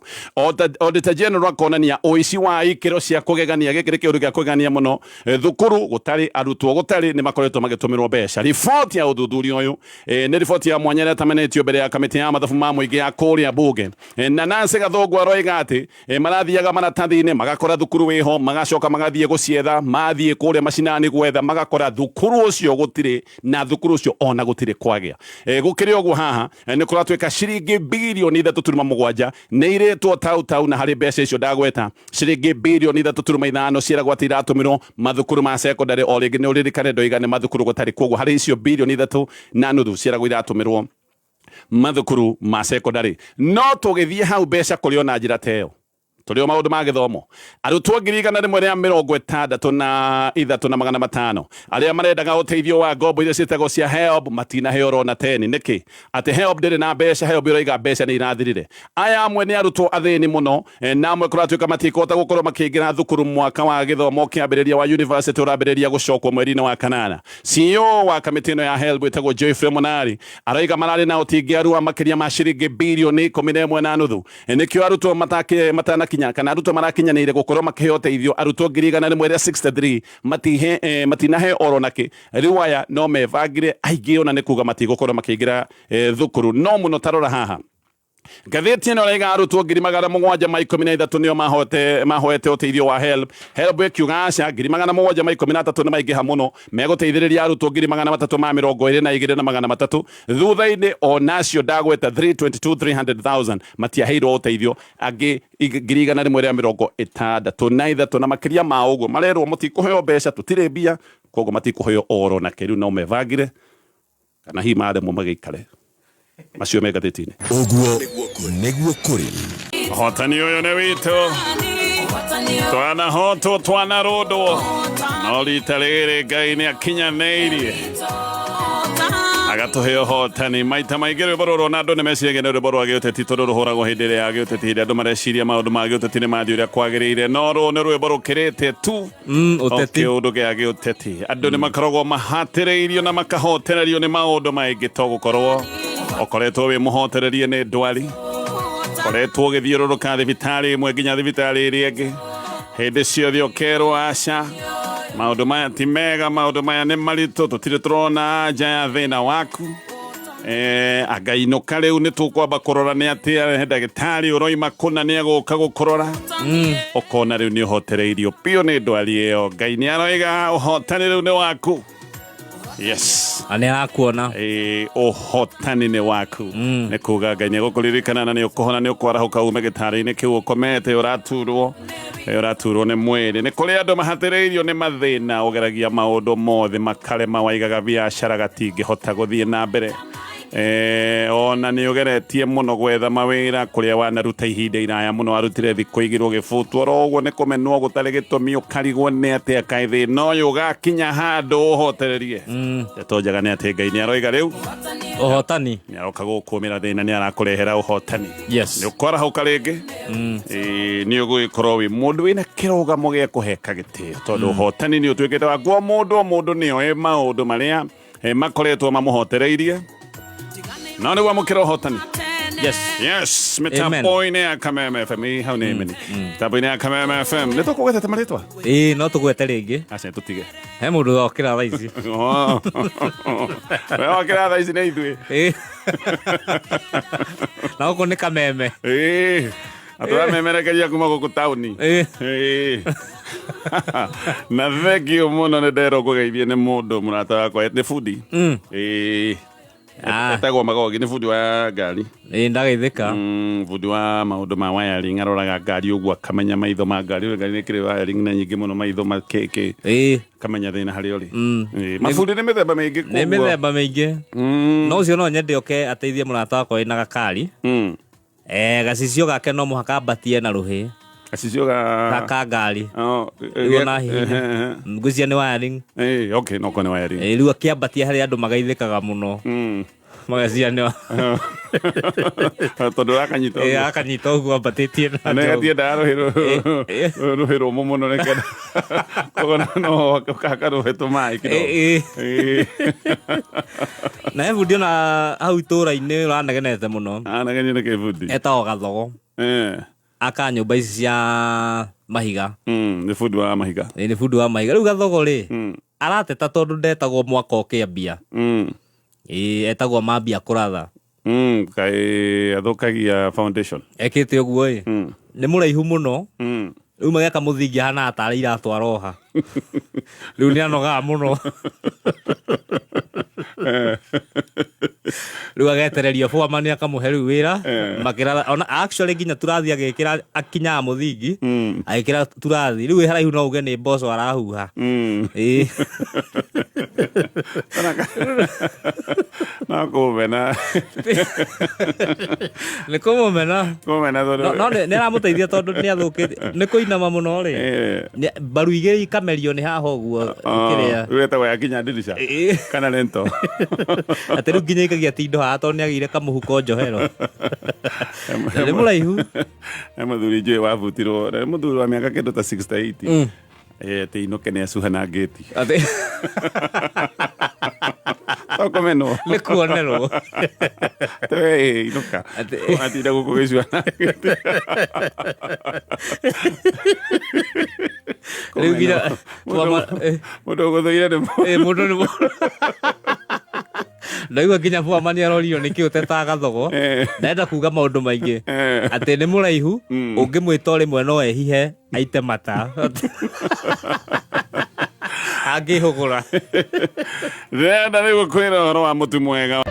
Auditor General akonania ũici wa ikĩro cia kũgegania. Gĩkĩ nĩ kĩũndũ gĩa kũgegania mũno. Thukuru gũtarĩ, arutwo gũtarĩ, nĩ makoretwo magĩtũmĩrwo mbeca. Riboti ya ũthuthuria ũyũ nĩ riboti ya mwanya ĩrĩa ĩtamanĩtio mbere ya kamĩtĩ ya mathabu ma mũingĩ ya kũrĩa bunge. Na Nancy Gathũngũ aroiga atĩ marathiaga maratathi-inĩ magakora thukuru wĩho, magacoka magathiĩ gũcietha, mathiĩ kũrĩa macinani gwetha magakora thukuru ũcio gũtirĩ, na thukuru ũcio ona gũtirĩ kwagĩa. Gũkĩrĩ ũguo, haha nĩ kũratuĩka ciringi birioni 3.7 nĩ irĩtwo tau tau, na harĩ mbeca icio ndagweta, ciringi birioni 3.5 ciĩragwo atĩ iratũmĩrwo mathukuru ma secondary. O rĩngĩ nĩ ũririkane ndoiga nĩ mathukuru gũtarĩ, koguo harĩ icio birioni 3.5 ciĩragwo iratũmĩrwo mathukuru ma secondary. No tũgĩthiĩ hau mbeca kũrĩ ona njĩra ta ĩyo, tũrĩ o maũndũ ma gĩthomo, arutwo 163,500 arĩa marendaga ũteithio wa ngombo iria ciĩtagwo cia HELB matinaheo rona teni. Nĩkĩ? Atĩ HELB ndĩrĩ na mbeca. HELB ĩroiga mbeca nĩ irathirire. Aya amwe nĩ arutwo athĩni mũno, na amwe kũratuĩka matikũhota gũkorwo makĩingĩra thukuru mwaka wa gĩthomo kĩambĩrĩria wa university ũrambĩrĩria gũcokwo mweri-inĩ wa kanana. CEO wa kamĩtĩ ĩno ya HELB ĩtagwo Geoffrey Monari araiga mararĩ na ũtingiaru wa makĩria ma ciringi birioni 11.5. Nĩkĩo arutwo matanakinya kana arutwo marakinyanĩire gũkorwo makĩheo ũteithio, arutwo 163,000 matinahe oro nakĩ. Rĩu aya no mebangire, aingĩ ona nĩ kuga matigũkorwo makĩingĩra thukuru. No mũno tarora haha, ngathĩti ĩno ĩraiga arutwo 713,000 nĩo mahoete ũteithio wa HELB. HELB ĩkiuga aca, 713,000 nĩ maingĩha mũno, megũteithĩrĩria arutwo 322,300. Thutha-inĩ onacio ndagweta 322 300,000 matiaheirwo ũteithio, angĩ 163,000 na makĩria ma ũguo marerwo mũtikũheo mbeca, tũtirĩ mbia, koguo matikũheo oro na kĩrĩu. No mebangire kana hihi maremwo magĩikare. Macio me ngathĩti-inĩ. Ũguo nĩguo kũrĩ. Ũhotani ũyũ nĩ witũ, twanahotwo, twanarũndwo, no rita rĩrĩ Ngai nĩ akinyanĩirie. Agatũhe ũhotani maita maingĩ. Rwĩmbo rũrũ ona andũ nĩ meciragia nĩ rwĩmbo rwa gĩũteti, tondũ rũhũragwo hĩndĩ ĩrĩa ya gĩũteti, hĩndĩ andũ mareciria maũndũ ma gĩũteti nĩ mathiĩ ũrĩa kwagĩrĩire, no rũrũ nĩ rwĩmbo rũkĩrĩte tu o Ũteti. Kĩũndũ gĩa gĩũteti. Andũ nĩ makoragwo mahatĩrĩirio na makahotererio nĩ maũndũ maingĩ, to gũkorwo ũkoretwo wĩ mũhotererie nĩ ndwari, koretwo ũgĩthiũrũrũka thibitarĩ ĩmwe nginya thibitarĩ ĩrĩa ĩngĩ, hĩndĩ ciothe ũkerwo aca, maũndũ maya ti mega, maũndũ maya nĩ maritũ, tũtirĩ tũrona nja ya thĩna waku. Angainũka rĩu nĩ tũkwamba kũrora nĩ atĩa ndagĩtarĩ ũroima kũna nĩ egũka gũkũrora. Ũkona rĩu nĩ ũhotereirio biũ nĩ ndwari ĩyo. Ngai nĩ aroiga ũhotani rĩu nĩ waku. Yes. Na nĩ arakuona. Ũhotani nĩ waku. Nĩ kuga Ngai nĩ egũkũririkana na nĩ ũkũhona, nĩ ũkwarahũka ume gĩtarĩ-inĩ kĩu ũkomete ũraturwo, ũraturwo nĩ mwĩrĩ. Nĩ kũrĩ andũ mahatĩrĩirio nĩ mathĩna, ũgeragia maũndũ mothe makarema, waigaga biacara gatingĩhota gũthiĩ na mbere. Ona nĩ ũgeretie mũno gwetha mawĩra kũrĩa wanaruta ihinda iraya mũno, warutire thikũ igĩrĩ ũgĩbutwo oro ũguo nĩ kũmenwo gũtarĩ gĩtũmi, ũkarigwo nĩ atĩa kaĩ thĩna ũyũ ũgakinya handũ ũhotererie. Ndeto njega nĩ atĩ Ngai nĩ aroiga rĩu ũhotani nĩ aroka gũkũmĩra thĩna, nĩ arakũrehera ũhotani. Yes. Nĩ ũkwarahũka rĩngĩ. Nĩ ũgũgĩkorwo wĩ mũndũ wĩna kĩrũgamo gĩa kũheka gĩtĩo, tondũ ũhotani nĩ ũtuĩkĩte waku. O mũndũ o mũndũ nĩ oĩ maũndũ marĩa makoretwo mamũhotereirie, no nĩ wamũkĩra ũhotani. Yes. Yes, Amen. mĩtambo-inĩ ya Kameme FM. Ĩ, hau nĩ amen. Mĩtambo-inĩ ya Kameme FM nĩ tũkũgwetete marĩtwa. Ĩĩ, no tũgwete rĩngĩ. Aca, tũtige. He mũndũ wokĩra thaa ici. Oh. We wakĩra thaa ici nĩ ithuĩ. Ĩĩ. Na gũkũ nĩ Kameme. Ĩĩ. Atũramemerekeria kuma gũkũ taũni. Ĩĩ. Ĩĩ. Na thengio mũno, nĩ nderwo ngũgeithie nĩ mũndũ mũrata wakwa, nĩ bundi. Ĩĩ. Ah. Etagwo Magogi, nĩ bundi wa ngari. Ĩĩ, ndageithĩka. Bundi wa maũndũ ma wiring, aroraga ngari ũguo akamenya maitho ma ngari, ũrĩa ngari nĩ kĩrĩ wiring na nyingĩ mũno, maitho ma kĩ akamenya thĩna harĩa ũrĩ. Ĩĩ, mabundi nĩ mĩthemba mĩingĩ. Nĩ mĩthemba mĩingĩ. No ũcio no nyende oke ateithie mũrata wakwa wĩna gakari. Gacicio gake no mũhaka ambatie na rũhĩ. Gacicio ga gaka ngari. Oh, Nĩguo na hihinya. Ngwĩciria nĩ wiring. Okay, no nĩ wiring. Rĩu akĩambatia harĩa andũ magaithĩkaga mũno. Mageciria nĩ Tondũ akanyita ũguo. Akanyita ũguo ambatĩtie na Nĩ njogu. gatiendaga rũhĩ Eh, rũhĩ rũmũ mũno, nĩkenda koguo no ũkaka rũhĩ tũmaĩ kidogo. Na he bundi ona hau itũũra-inĩ ũranegenete mũno. Anagenio nĩ kĩbundi. Etagwo Gathogo. Aka nyũmba ici cia mahiga. Nĩ bundi wa mahiga. Ĩ, nĩ bundi wa mahiga. Rĩu Gathogo rĩ, arateta tondũ ndetagwo mwaka ũkĩambia. Ĩ, etagwo mambia kũratha. Kaĩ athũkagia foundation. Ekĩte ũguo ĩ, nĩ mũraihu mũno. Rĩu mageka mũthingi ahanaga tarĩ iratũ aroha. Rĩu nĩ anogaga mũno. Rĩu agetererio foreman akamũhe rĩu wĩra. Makĩratha ona actually nginya turathi agĩkĩra, akinyaga mũthingi agĩkĩra turathi, rĩu ĩ haraihu no uge nĩ mboco arahuha. Ĩ. No kũmena. Nĩ kũmũmena. Kũmena tondũ No nĩ aramũteithia tondũ nĩ athũkĩte nĩ kũinama mũno rĩ. Mbaru igĩrĩ ikamerio nĩ haha ũguo kĩrĩa. Rĩu etagwo yakinya ndirica. Kana rento. Atĩ rĩu nginya ikagia tindo haha tondũ nĩ agĩire kamũhuko njohero. Na nĩ mũraihu. He mũthuri njũĩ wabutirwo, nĩ mũthuri wa mĩaka kĩndũ ta 68. Atĩ inũke nĩ acuha na ngĩti. Atĩ To kũmenwo. Nĩ kuonerwo. Atĩ, inũka. Watinda gũkũ gĩcua na ngĩti. Rĩu nginya Mũndũ ũgũthũire nĩ Mũndũ nĩ ndaigua nginya foreman arorio nĩkĩ ũtetaga Gathogo. Ndenda kuga maũndũ maingĩ. Atĩ nĩ mũraihu, ũngĩmwĩta o rĩmwe no ehihe aite mata. Angĩhũgũra. Ndĩrenda rĩu kwĩra ũhoro wa mũtu mwega.